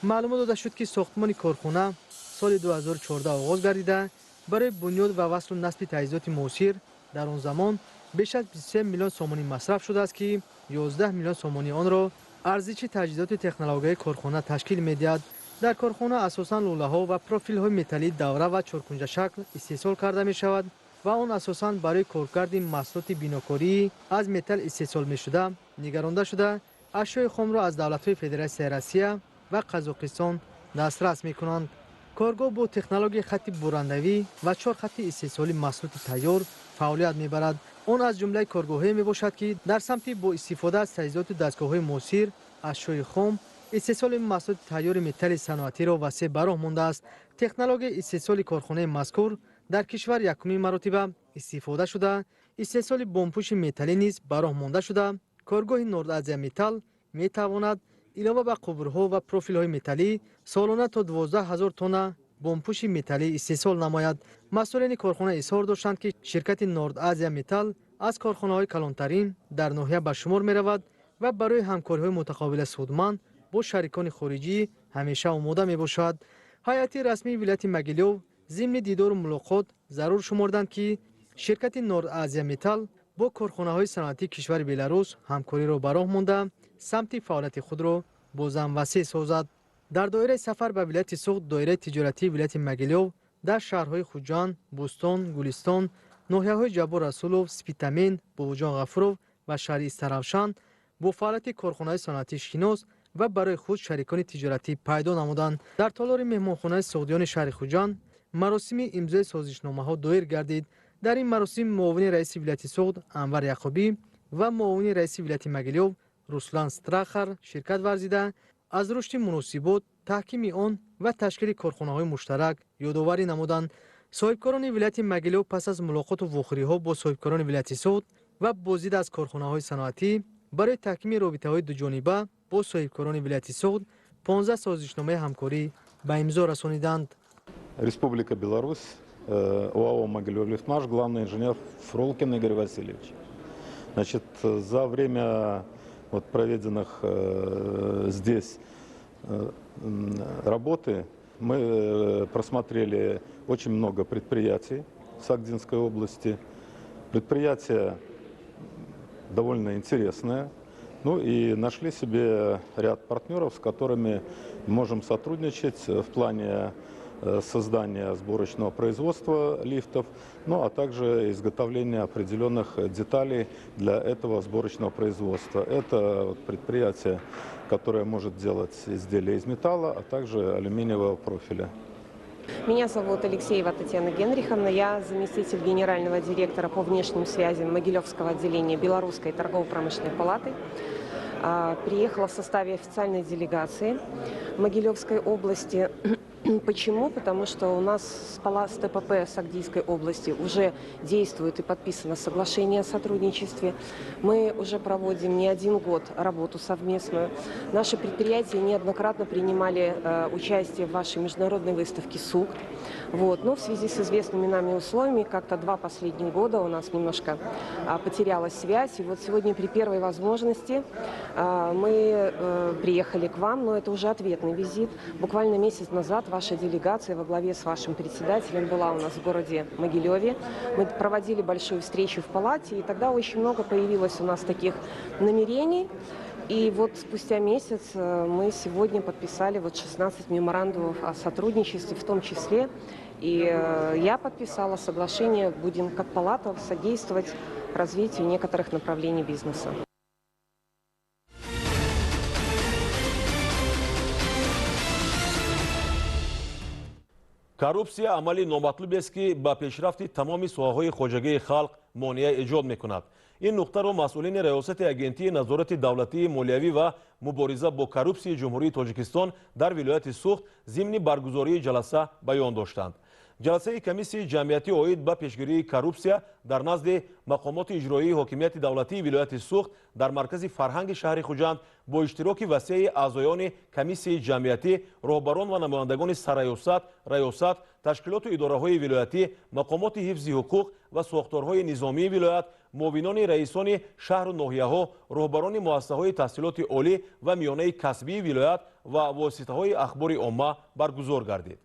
Маълумот дода шуд, ки сохтмони корхона соли 2014 оғоз гардида, барои бунёд ва васлу насби таҷҳизоти муосир дар он замон беш аз 23 миллион сомонӣ масраф шудааст, ки 11 миллион сомонӣ онро арзиши таҷҳизоти технологияи корхона ташкил медиҳад. Дар корхона асосан лӯлаҳо ва профилҳои металлии давра ва чоркунҷашакл истеҳсол карда мешавад ва он асосан барои коркарди маҳсулоти бинокории аз металл истеҳсол мешуда нигаронда шуда, ашёи хомро аз давлатҳои Федератсияи Россия ва Қазоқистон дастрас мекунанд. Коргоҳ бо технологияи хатти бурандавӣ ва 4 хатти истеҳсоли маҳсулоти тайёр фаъолият мебарад. Он аз ҷумлаи коргоҳҳое мебошад, ки дар самти бо истифода аз таҷҳизоту дастгоҳҳои муосир, ашёи хом, истеҳсоли маҳсулоти тайёри металли саноатиро васеъ ба роҳ мондааст. Технологияи истеҳсоли корхонаи мазкур дар кишвар якумин маротиба истифода шуда, истеҳсоли бомпӯши металлӣ низ ба роҳ монда шуда, коргоҳи Норд Азия Металл метавонад илова ба қубурҳо ва профилҳои металлӣ солона то 12 000 тонна бомпӯши металлӣ истеҳсол намояд. Масъулини корхона изҳор доштанд, ки ширкати Норд Азия Металл аз корхонаҳои калонтарин дар ноҳия ба шумор меравад ва барои ҳамкориҳои мутақобила судманд бо шарикони хориҷӣ ҳамеша омода мебошад. Ҳайати расмии вилояти Могилёв зимни дидору мулоқот зарур шуморданд, ки ширкати Норд Азия Металл бо корхонаҳои саноатии кишвари Беларус ҳамкориро ба роҳ монда, самти фаъолияти худро бозам васеъ созад. Дар доираи сафар ба вилояти Суғд, доираи тиҷоратии вилояти Могилёв дар шаҳрҳои Хуҷанд, Бӯстон, Гулистон, ноҳияҳои Ҷаббор Расулов, Спитамен, Бобоҷон Ғафуров ва шаҳри Истаравшан бо фаъолияти корхонаҳои саноатӣ шинос ва барои худ шарикони тиҷоратӣ пайдо намуданд. Дар толори меҳмонхонаи Суғдиёни шаҳри Хуҷанд маросими имзои созишномаҳо доир гардид. Дар ин маросим муовини раиси вилояти Суғд Анвар Яқубӣ ва муовини раиси вилояти Могилёв Руслан Страхар ширкат варзида, аз рушди муносибот, таҳкими он ва ташкили корхонаҳои муштарак ёдоварӣ намуданд. Соҳибкорони вилояти Могилёв пас аз мулоқоту вохӯриҳо бо соҳибкорони вилояти Суғд ва боздид аз корхонаҳои саноатӣ барои таҳкими робитаҳои дуҷониба бо соҳибкорони вилояти Суғд 15 созишномаи ҳамкорӣ ба имзо расониданд. Республика Беларусь, ОАО «Могилев-Лифтмаш», главный инженер Фролкин Игорь Васильевич. Значит, за время вот проведенных здесь работы мы просмотрели очень много предприятий в Сагдинской области. Предприятия довольно интересные. Ну и нашли себе ряд партнеров, с которыми можем сотрудничать в плане создания сборочного производства лифтов, ну а также изготовления определенных деталей для этого сборочного производства. Это предприятие, которое может делать изделия из металла, а также алюминиевого профиля. Меня зовут Алексеева Татьяна Генриховна, я заместитель генерального директора по внешним связям Могилевского отделения Белорусской торгово-промышленной палаты. Приехала в составе официальной делегации Могилевской области. Почему? Потому что у нас с ТПП Сагдийской области уже действует и подписано соглашение о сотрудничестве. Мы уже проводим не один год работу совместную. Наши предприятия неоднократно принимали участие в вашей международной выставке СУГД. Вот. Но в связи с известными нами условиями, как-то 2 последних года у нас немножко потерялась связь. И вот сегодня при первой возможности мы приехали к вам, но это уже ответный визит. Буквально месяц назад ваша делегация во главе с вашим председателем была у нас в городе Могилеве. Мы проводили большую встречу в палате, и тогда очень много появилось у нас таких намерений. И вот спустя месяц мы сегодня подписали вот 16 меморандумов о сотрудничестве, в том числе. И я подписала соглашение, будем как палата содействовать развитию некоторых направлений бизнеса. Коррупсия амали номатлубест, ки ба пешрафти тамоми соҳаҳои хоҷагии халқ монеа эҷод мекунад. Ин нуқтаро масъулини Раёсати Агентии назорати давлатии молиявӣ ва мубориза бо коррупсияи Ҷумҳурии Тоҷикистон дар вилояти Суғд зимни баргузории ҷаласа баён доштанд. Ҷаласаи комиссияи ҷамъиятӣ оид ба пешгирии коррупсия дар назди мақомоти иҷроии ҳокимияти давлатии вилояти Суғд дар маркази фарҳанги шаҳри Хуҷанд бо иштироки васеи аъзоёни комиссияи ҷамъиятӣ, роҳбарон ва намояндагони сарраёсат, раёсат, ташкилоту идораҳои вилоятӣ, мақомоти ҳифзи ҳуқуқ ва сохторҳои низомии вилоят, муовинони раисони шаҳру ноҳияҳо, роҳбарони муассисаҳои таҳсилоти олӣ ва миёнаи касбии вилоят ва воситаҳои ахбори омма баргузор гардид.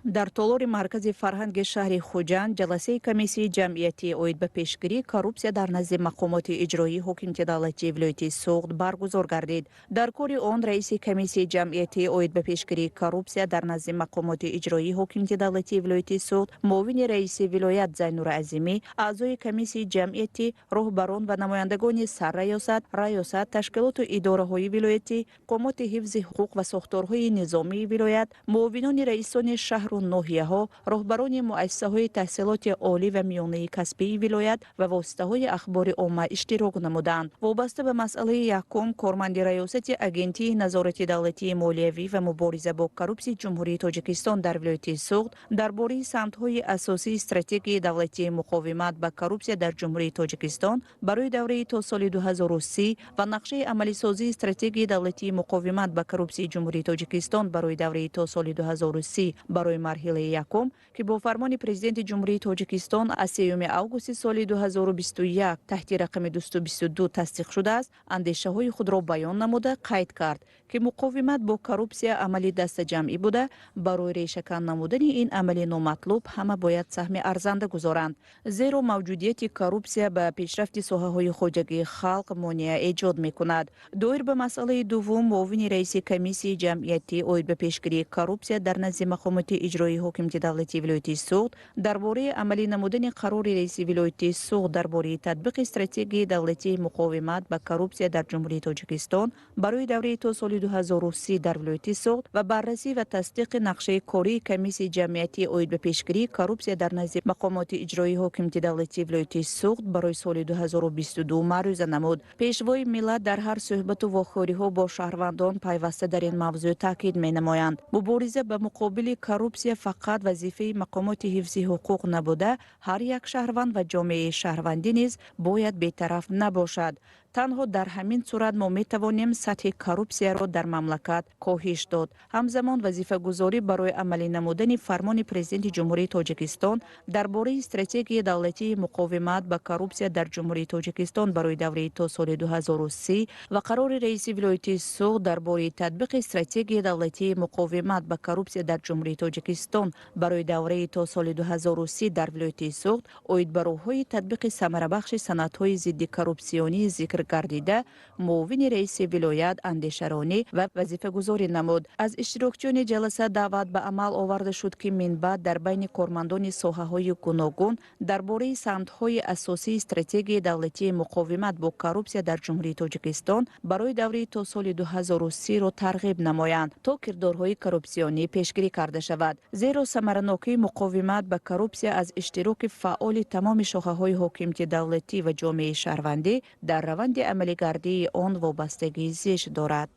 Дар толори маркази фарҳанги шаҳри Хуҷанд ҷаласаи комиссияи ҷамъиятӣ оид ба пешгирии коррупсия дар назди мақомоти иҷроии ҳокимияти давлатии вилояти Суғд баргузор гардид. Дар кори он раиси комиссияи ҷамъиятӣ оид ба пешгирии коррупсия дар назди мақомоти иҷроии ҳокимияти давлатии вилояти Суғд, муовини раиси вилоят Зайнур Азимӣ, аъзои комиссияи ҷамъиятӣ, роҳбарон ва намояндагони сарраёсат, раёсат, ташкилоту идораҳои вилоятӣ, мақомоти ҳифзи ҳуқуқ ва сохторҳои низомии вилоят, муовинони раисони шаҳру ноҳияҳо, роҳбарони муассисаҳои таҳсилоти олӣ ва миёнаи касбии вилоят ва воситаҳои ахбори омма иштирок намуданд. Вобаста ба масъалаи якум, корманди раёсати Агентии назорати давлатии молиявӣ ва мубориза бо коррупсияи Ҷумҳурии Тоҷикистон дар вилояти Суғд дар бораи самтҳои асосии стратегияи давлатии муқовимат ба коррупсия дар Ҷумҳурии Тоҷикистон барои давраи то соли 2030 ва нақшаи амалисозии стратегияи давлатии муқовимат ба коррупсияи Ҷумҳурии Тоҷикистон барои давраи то соли 2030 барои марҳилаи якум, ки бо фармони Президенти Ҷумҳурии Тоҷикистон аз 3 августи соли 2021 таҳти рақами 222 тасдиқ шудааст, андешаҳои худро баён намуда қайд кард, ки муқовимат бо коррупсия амали дастаҷамъӣ буда, барои решакан намудани ин амали номатлуб ҳама бояд саҳми арзанда гузоранд, зеро мавҷудияти коррупсия ба пешрафти соҳаҳои хоҷагии халқ монеа эҷод мекунад. Доир ба масъалаи дуввум, муовини раиси комиссияи ҷамъиятӣ оид ба пешгирии коррупсия дар назди мақомоти иҷроии ҳокимияти давлатии вилояти Суғд дар бораи амалӣ намудани қарори раиси вилояти Суғд дар бораи татбиқи стратегияи давлатии муқовимат ба коррупсия дар Ҷумҳурии Тоҷикистон барои давраи то соли 2030 дар вилояти Суғд ва баррасӣ ва тасдиқи нақшаи кории комиссияи ҷамъиятӣ оид ба пешгирии коррупсия дар назди мақомоти иҷроии ҳокимияти давлатии вилояти Суғд барои соли 2022 маърӯза намуд. Пешвои миллат дар ҳар суҳбату вохӯриҳо бо шаҳрвандон пайваста дар ин мавзӯъ таъкид менамоянд. Мубориза ба муқобили коррупсия фақат вазифаи мақомоти ҳифзи ҳуқуқ набуда, ҳар як шаҳрванд ва ҷомеаи шаҳрвандӣ низ бояд бетараф набошад. Танҳо дар ҳамин сурат мо метавонем сатҳи коррупсияро дар мамлакат коҳиш дод. Ҳамзамон вазифагузорӣ барои амалӣ намудани фармони Президенти Ҷумҳурии Тоҷикистон дар бораи стратегияи давлатии муқовимат ба коррупсия дар Ҷумҳурии Тоҷикистон барои давраи то соли 2030 ва қарори раиси вилояти Суғд дар бораи татбиқи стратегияи давлатии муқовимат ба коррупсия дар Ҷумҳурии Тоҷикистон барои давраи то соли 2030 дар вилояти Суғд оид ба роҳҳои татбиқи самарабахши санадҳои зидди коррупсионӣ зикр гардида, муовини раиси вилоят андешаронӣ ва вазифагузорӣ намуд. Аз иштирокчиёни ҷаласа даъват ба амал оварда шуд, ки минбаъд дар байни кормандони соҳаҳои гуногун дар бораи самтҳои асосии стратегияи давлатии муқовимат бо коррупсия дар Ҷумҳурии Тоҷикистон барои давраи то соли 2030-ро тарғиб намоянд, то кирдорҳои коррупсионӣ пешгирӣ карда шавад. Зеро самаранокии муқовимат ба коррупсия аз иштироки фаъоли тамоми шохаҳои ҳокимияти давлатӣ ва ҷомеаи шаҳрвандӣ дар раванди амалигардии он вобастагии зич дорад.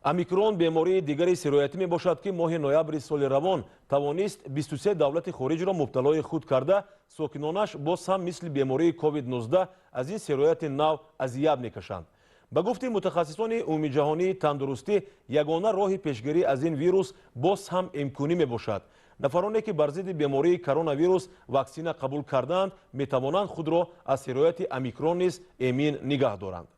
Омикрон бемории дигари сироятӣ мебошад, ки моҳи ноябри соли равон тавонист 23 давлати хориҷро мубталои худ карда, сокинонаш боз ҳам мисли бемории COVID-19 аз ин сирояти нав азият мекашанд. Ба гуфти мутахассисони умумиҷаҳонии тандурустӣ, ягона роҳи пешгирӣ аз ин вирус боз ҳам имконӣ мебошад. Нафароне ки бар зидди бемории коронавирус ваксина қабул кардаанд, метавонанд худро аз сирояти омикрон низ эмин нигаҳ доранд.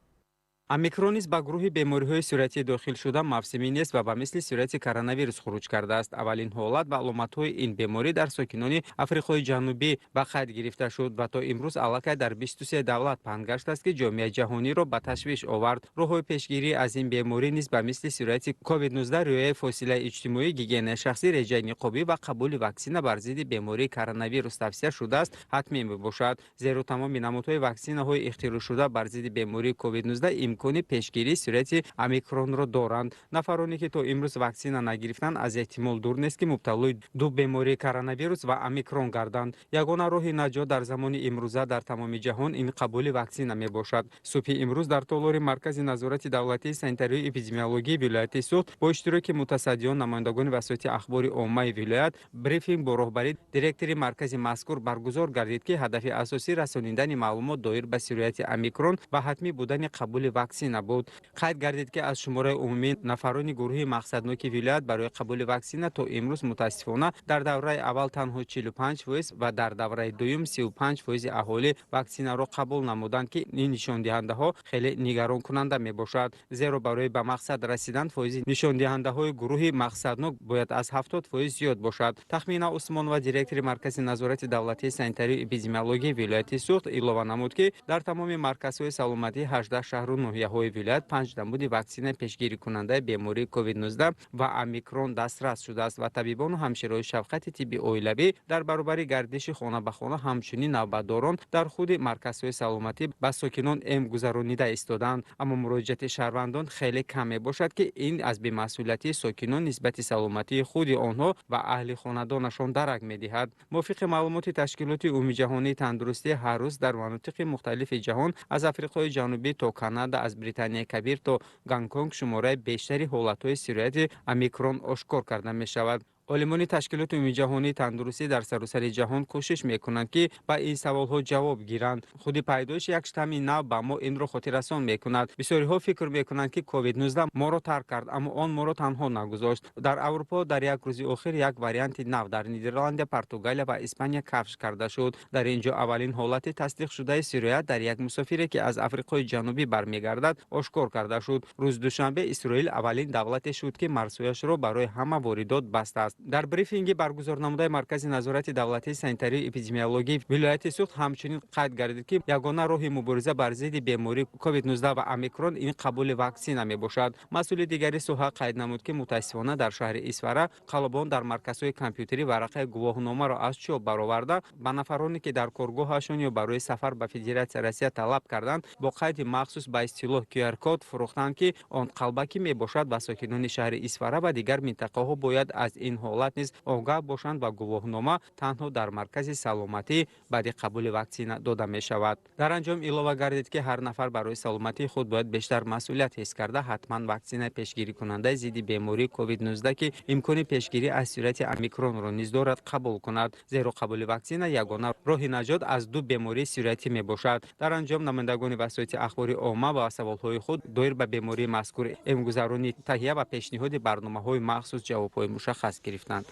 Омикрон низ ба гурӯҳи бемориҳои сироятӣ дохил шуда мавсимӣ нест ва ба мисли сирояти коронавирус хуруҷ кардааст. Аввалин ҳолат ва аломатҳои ин беморӣ дар сокинони Африқои Ҷанубӣ ба қайд гирифта шуд ва то имрӯз аллакай дар 23 давлат паҳн гаштааст, ки ҷомеаи ҷаҳониро ба ташвиш овард. Роҳҳои пешгирӣ аз ин беморӣ низ ба мисли сирояти COVID-19 риояи фосилаи иҷтимоӣ, гигиенаи шахсӣ, реҷаи ниқобӣ ва қабули ваксина бар зидди бемории коронавирус тавсия шудааст, ҳатмӣ мебошад. Зеро тамоми намудҳои ваксинаҳои ихтироъшуда бар зидди бемории COVID-19 имкони пешгирии сирояти омикронро доранд. Нафароне ки то имрӯз ваксина нагирифтанд, аз эҳтимол дур нест, ки мубталои ду бемории коронавирус ва омикрон гарданд. Ягона роҳи наҷот дар замони имрӯза дар тамоми ҷаҳон ин қабули ваксина мебошад. Субҳи имрӯз дар толори Маркази назорати давлатии санитарию эпидемиологии вилояти Суғд бо иштироки мутасаддиён, намояндагони васоити ахбори оммаи вилоят брифинг бо роҳбарии директори маркази мазкур баргузор гардид, ки ҳадафи асосӣ расонидани маълумот доир ба сирояти омикрон ва ҳатмӣ будани қабули ваксина буд. Қайд гардид, ки аз шумораи умумии нафарони гурӯҳи мақсадноки вилоят барои қабули ваксина то имрӯз мутаассифона дар давраи аввал танҳо 45% ва дар давраи дуюм 35% аҳолӣ ваксинаро қабул намуданд, ки ин нишондиҳандаҳо хеле нигаронкунанда мебошад, зеро барои ба мақсад расидан фоизи нишондиҳандаҳои гурӯҳи мақсаднок бояд аз 70% зиёд бошад. Тахмина Усмонова, директори Маркази назорати давлатии санитарию эпидемиологии вилояти Суғд, илова намуд, ки дар тамоми марказҳои саломатии 18 шаҳру ноҳияҳои вилоят 5 намуди ваксинаи пешгирикунандаи бемории COVID-19 ва омикрон дастрас шудааст ва табибону ҳамшираҳои шафқати тибби оилавӣ дар баробари гардиши хона ба хона ҳамчунин навбатдорон дар худи марказҳои саломатӣ ба сокинон эмгузаронида истоданд. Аммо муроҷиати шаҳрвандон хеле кам мебошад, ки ин аз бемасъулиятии сокинон нисбати саломатии худи онҳо ва аҳли хонадонашон дарак медиҳад. Мувофиқи маълумоти Ташкилоти умумиҷаҳонии тандурустӣ, ҳар рӯз дар манотиқи мухталифи ҷаҳон аз Африқои Ҷанубӣ то Канада, аз Британияи Кабир то Гонконг шумораи бештари ҳолатҳои сирояти омикрон ошкор карда мешавад. Олимони Ташкилоти умумиҷаҳонии тандурустӣ дар саросари ҷаҳон кӯшиш мекунанд, ки ба ин саволҳо ҷавоб гиранд. Худи пайдоиши як штамми нав ба мо инро хотиррасон мекунад. Бисёриҳо фикр мекунанд, ки COVID-19 моро тарк кард, аммо он моро танҳо нагузошт. Дар Аврупо дар як рӯзи охир як варианти нав дар Нидерландия, Португалия ва Испания кафш карда шуд. Дар ин ҷо аввалин ҳолати тасдиқшудаи сироят дар як мусофире, ки аз Африқои Ҷанубӣ бармегардад, ошкор карда шуд. Рӯзи душанбе Исроил аввалин давлате шуд, ки марзҳояшро барои ҳама воридот бастааст. Дар брифинги баргузорнамудаи Маркази назорати давлатии санитарию эпидемиологии вилояти Суғд ҳамчунин қайд гардид, ки ягона роҳи мубориза бар зидди бемории COVID-19 ва омикрон ин қабули ваксина мебошад. Масъули дигари соҳа қайд намуд, ки мутаассифона дар шаҳри Исфара қаллобон дар марказҳои компютерӣ варақаи гувоҳномаро аз чоп бароварда ба нафароне, ки дар коргоҳашон ё барои сафар ба Федератсияи Россия талаб карданд, бо қайди махсус ба истилоҳ QR-код фурӯхтанд, ки он қалбакӣ мебошад ва сокинони шаҳри Исфара ва дигар минтақаҳо бояд аз ин ҳолат низ огаҳ бошанд ва гувоҳнома танҳо дар маркази саломатӣ баъди қабули ваксина дода мешавад. Дар анҷом илова гардид, ки ҳар нафар барои саломатии худ бояд бештар масъулият ҳис карда, ҳатман ваксинаи пешгирикунандаи зидди бемории COVID-19, ки имкони пешгирӣ аз сирояти омикронро низ дорад, қабул кунад, зеро қабули ваксина ягона роҳи наҷот аз ду бемории сироятӣ мебошад. Дар анҷом намояндагони васоити ахбори омма ба саволҳои худ доир ба бемории мазкур, эмгузаронӣ, таҳия ва пешниҳоди барномаҳои махсус ҷавобҳои мушаххас гирифтанд.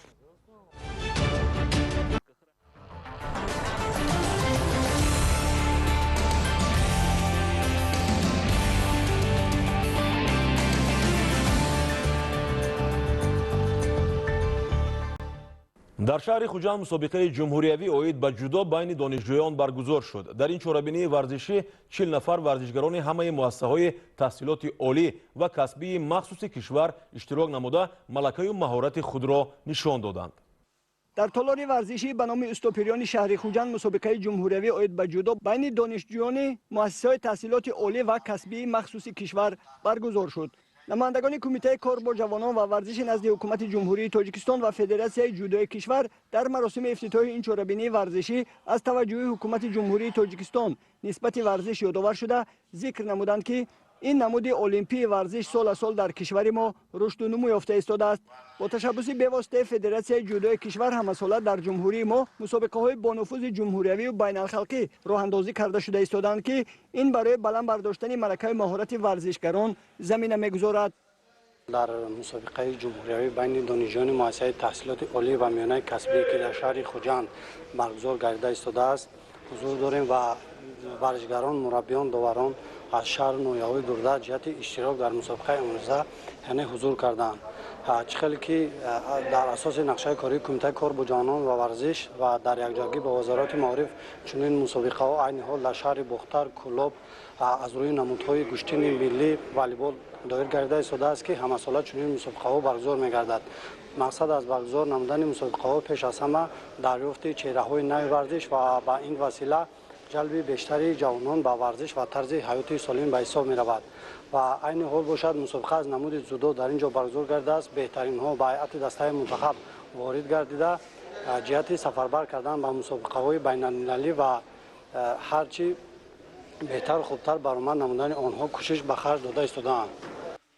Дар шаҳри Хуҷанд мусобиқаи ҷумҳуриявӣ оид ба ҷудо байни донишҷӯён баргузор шуд. Дар ин чорабинии варзишӣ 40 нафар варзишгарони ҳамаи муассисаҳои таҳсилоти олӣ ва касбии махсуси кишвар иштирок намуда малакаю маҳорати худро нишон доданд. Дар толори варзишӣ ба номи устопириёни шаҳри Хуҷанд мусобиқаи ҷумҳуриявӣ оид ба ҷудо байни донишҷӯёни муассисаҳои таҳсилоти олӣ ва касбии махсуси кишвар баргузор шуд. Намояндагони Кумитаи кор бо ҷавонон ва варзиши назди Ҳукумати Ҷумҳурии Тоҷикистон ва Федератсияи ҷудои кишвар дар маросими ифтитоҳи ин чорабинии варзишӣ аз таваҷҷӯҳи Ҳукумати Ҷумҳурии Тоҷикистон нисбати варзиш ёдовар шуда, зикр намуданд, ки ин намуди олимпии варзиш сол аз сол дар кишвари мо рушду нумӯ ёфта истодааст. Бо ташаббуси бевоситаи Федератсияи ҷудои кишвар ҳамасола дар ҷумҳурии мо мусобиқаҳои бонуфузи ҷумҳуриявию байналхалқӣ роҳандозӣ карда шуда истодаанд, ки ин барои баланд бардоштани малакаи маҳорати варзишгарон замина мегузорад. Дар мусобиқаи ҷумҳуриявӣ байни донишҷӯёни муассисаи таҳсилоти олӣ ва миёнаи касбӣ, ки дар шаҳри Хуҷанд баргузор гардида истодааст, ҳузур дорем ва варзишгарон, мураббиён, доварон аз шаҳру ноҳияҳои дурдаст ҷиҳати иштирок дар мусобиқаи имрӯза яъне ҳузур карданд. Чӣ хеле ки дар асоси нақшаи кории Кумитаи кор бо ҷавонон ва варзиш ва дар якҷоягӣ бо Вазорати маориф чунин мусобиқаҳо айни ҳол дар шаҳри Бохтар, Кӯлоб аз рӯи намудҳои гӯштини миллӣ, волейбол доир гардида истодааст, ки ҳамасола чунин мусобиқаҳо баргузор мегардад. Мақсад аз баргузор намудани мусобиқаҳо пеш аз ҳама дарёфти чеҳраҳои нави варзиш ва ба ин васила ҷалби бештари ҷавонон ба варзиш ва тарзи ҳаёти солим ба ҳисоб меравад. Ва айни ҳол бошад мусобиқа аз намуди ҷудо дар ин ҷо баргузор гардидааст. Беҳтаринҳо ба ҳайати дастаи мунтахаб ворид гардида, ҷиҳати сафарбар кардан ба мусобиқаҳои байналмилалӣ ва ҳарчи беҳтару хубтар баромад намудани онҳо кӯшиш ба харҷ дода истодаанд.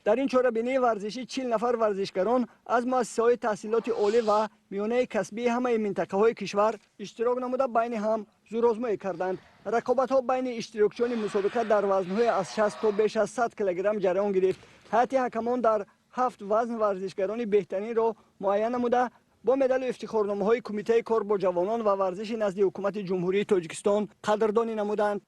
Дар ин чорабинии варзишӣ 40 нафар варзишгарон аз муассисаҳои таҳсилоти олӣ ва миёнаи касбии ҳамаи минтақаҳои кишвар иштирок намуда, байни ҳам зӯрозмоӣ карданд. Рақобатҳо байни иштирокчиёни мусобиқа дар вазнҳои аз 60 то беш аз 100 килограмм ҷараён гирифт. Ҳайати ҳакамон дар 7 вазн варзишгарони беҳтаринро муайян намуда, бо медалу ифтихорномаҳои Кумитаи кор бо ҷавонон ва варзиши назди Ҳукумати Ҷумҳурии Тоҷикистон қадрдонӣ намуданд.